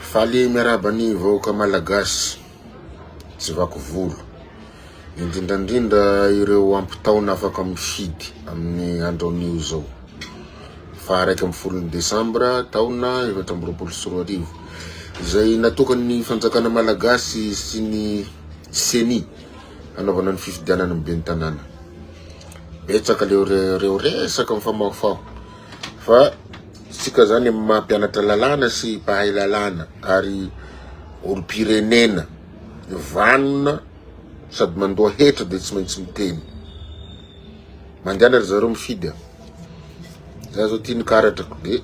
Faly miarahaba ny vahoaka Malagasy tsy vaky volo, indrindra indrindra ireo ampy taona afaka mifidy amin'ny andro anio izao, faha 11 desambra taona 2024, izay natokan'ny fanjakana Malagasy sy ny Ceni hanaovana ny fifidianana ny ben'ny tanàna. Betsaka reo resaka mifamahofaho fa Isika zany amin'ny maha mpianatra lalàna sy mpahay lalàna ary olom-pirenena vanona sady mandoa hetra dia tsy maintsy miteny. Mandehana ry zareo mifidy a. Za zao ty ny karatrako de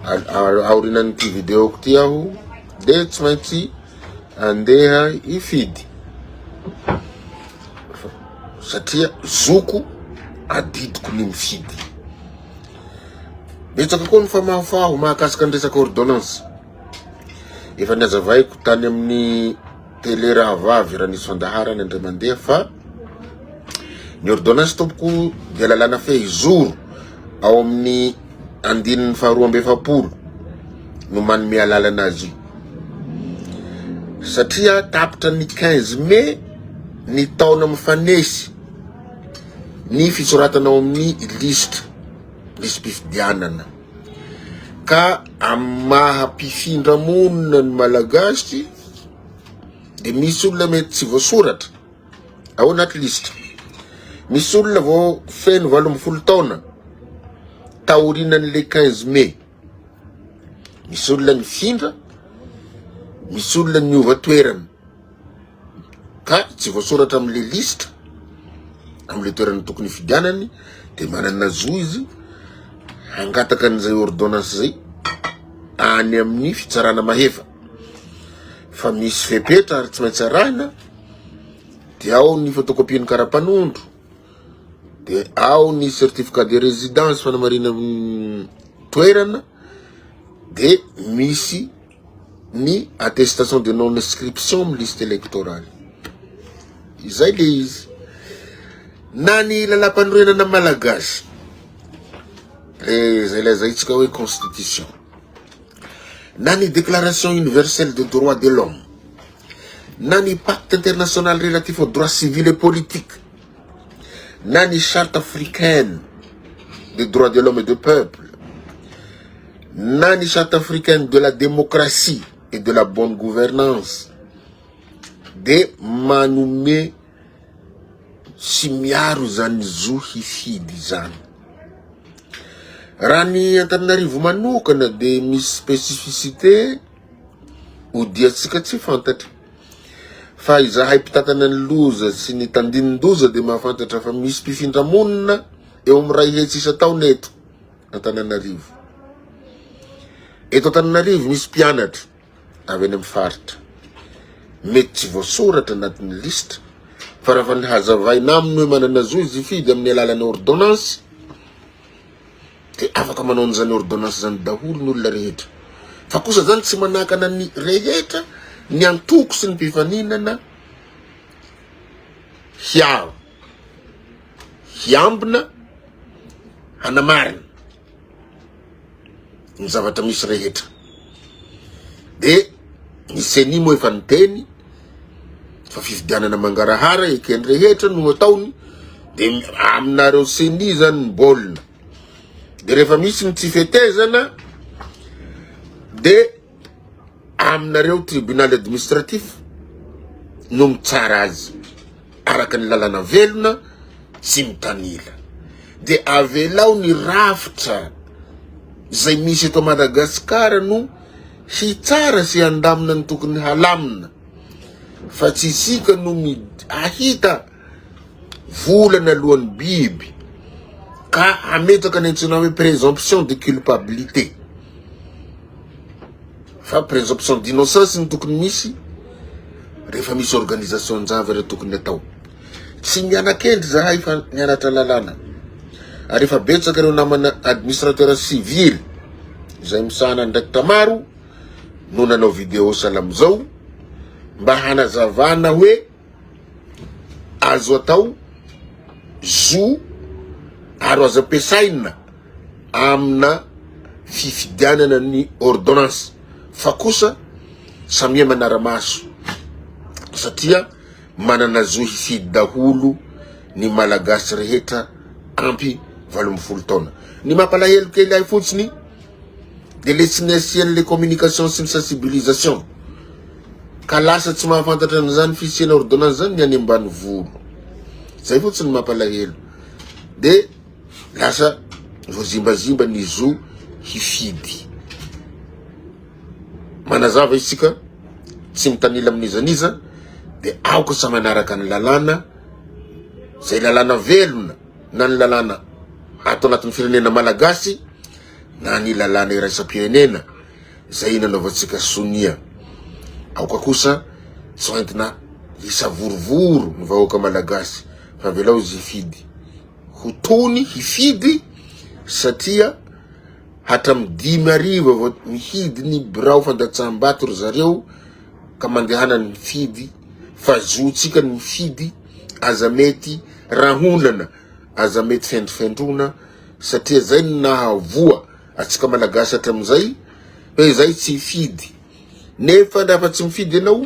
aorinan'ity videoko ty aho de tsy maintsy andeha hifidy satria zoko adidiko ny mifidy. Betsaka koa ny famahofaho mahakasika ny resaka ordonnance. Efa nazavaiko tany amin'ny télé rahavavy raha nisy fandaharana indray mandeha fa ny ordonnance tompoko dia lalàna fehizoro ao amin'ny andininy faharoa amby 40 no manome alalana azy io satria tapitra ny 15 mai ny taona mifanesy ny fisoratana ao amin'ny lisitra, lisi-pifidianana. Ka amin'ny maha mpifindra monina ny Malagasy dia misy olona mety tsy voasoratra ao anaty lisitra. Misy olona vao feno 18 taona taorianan'le 15 mai. Misy olona nifindra, misy olona niova toerana. ka tsy voasoratra amle lisitra amle toerana tokony hifidianany de manana zo izy hangataka an'izay ordonnance zay any amin'ny fitsarana mahefa fa misy fepetra ary tsy maintsy arahina de ao ny photocopie ny karapanondro de ao ny certificat de résidence fanamarina toerana de misy ny attestation de non inscription amin'ny liste électorale. Izay le izy. Na ny lalam-panorenana malagasy, le zay lazaintsika hoe constitution, na ny déclaration universelle des droits de l'homme, na ny pacte international relatif aux droits civils et politiques, na ny charte africaine des droits de l'homme et du peuple, na ny charte africaine de la démocratie et de la bonne gouvernance de manome sy miaro izany zo hifidy izany. Raha ny Antananarivo manokana de misy spécificité odiantsika tsy fantatra fa izahay mpitantana ny loza sy ny tandinin-doza de mahafantatra fa misy mpifindra monina eo amin'ny 100 isan-taona eto. Antananarivo. Eto Antananarivo misy mpianatra avy any amin'ny faritra. Mety tsy voasoratra anatin'ny lisitra fa raha fa ny hazavaina aminy hoe manana zo izy hifidy amin'ny alalan'ny ordonnance dia afaka manao an'izany ordonnance izany daholo ny olona rehetra. Fa kosa zany tsy manakana ny rehetra ny antoko sy ny mpifaninana hiaro hiambina hanamarina ny zavatra misy rehetra de ny ceni moa efa niteny fa fifidianana mangarahara ekeny rehetra no ataony de aminareo ceni zany ny baolina de rehefa misy ny tsy fetezana de aminareo tribunal administratif no mitsara azy araka ny lalana velona tsy mitanila de avelao ny rafitra izay misy eto Madagasikara no hitsara sy handamina ny tokony halamina fa tsy isika no ahita volana alohan'ny biby ka hametraka ny antsoina hoe présomption de culpabilité fa présomption d'innocence ny tokony misy rehefa misy organisation javatra tokony atao. Tsy miana-kendry zahay fa mianatra lalàna ary efa betsaka ireo namana administrateur civil izay misahana andraikitra maro no nanao vidéo sahala amizao mba hanazavana hoe azo atao zo ary azo ampiasaina amina fifidianana ny ordonnance. Fa kosa samia manara-maso satria manana zo hifidy daholo ny Malagasy rehetra ampy 18 taona. Ny mampalahelo kely ahy fotsiny de le tsy nasian'le communication sy ny sensibilisation ka lasa tsy mahafantatra an'izany fisiana ordonnance zany ny any ambanivolo. Zay fotsiny mampalahelo. De lasa voazimbazimba ny zo hifidy. Manazava isika tsy mitanila amin'iza n'iza de aoka samy hanaraka ny lalàna, zay lalàna velona na ny lalàna ato anatin'ny firenena malagasy na ny lalàna iraisam-pirenena izay nanaovantsika sonia. Aoka kosa tsy ho entina hisavorovoro ny vahoaka malagasy fa avelao izy hifidy. Ho tony hifidy satria hatramin'ny 50 vao mihidy ny birao fandatsaham-bato ry zareo ka mandehana ny mifidy fa zontsika ny mifidy, aza mety rahonana, aza mety fendrofendrona satria zay no nahavoa atsika malagasy hatramin'izay hoe zay tsy hifidy nefa raha tsy mifidy ianao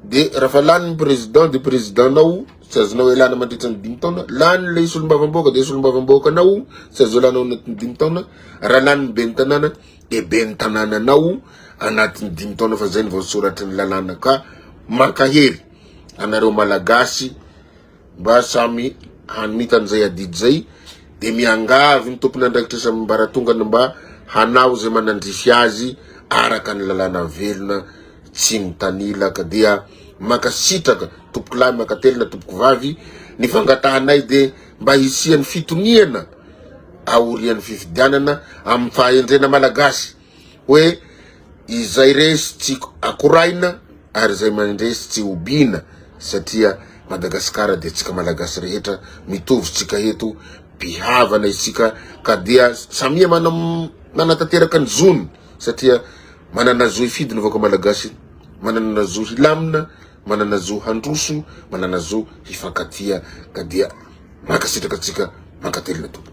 de raha lany ny président de président nao tsy azonao elana mandritra ny 5 taona, lany le solombavambahoaka de solombavambahoaka nao tsy azo elana ao anatin'ny 5 taona, raha lany ny ben'ny tanàna de ben'ny tanàna nao anatin'ny 5 taona fa zay ny voasoratry ny lalàna ka mankahery anareo malagasy mba samy hamita an'izay adidy zay de miangavy ny tompon'andraikitra samy ambaratongany mba hanao izay manandrify azy araka ny lalàna velona tsy mitanila ka dia mankasitraka tompokolahy mankatelina tompokovavy ny fangatahanay de mba hisian'ny fitoniana aorian'ny fifidianana amin'ny fahendrena malagasy hoe izay resy tsy akoraina ary izay mandresy tsy hobiana satria Madagasikara dia tsika malagasy rehetra mitovy tsika eto mpihavana isika ka dia samia manatanteraka ny zony satria manana zo hifidy ny vahoaka malagasy, manana zo hilamina, manana zo handroso, manana zo hifankatia ka dia mankasitraka antsika mankatelina tompoko.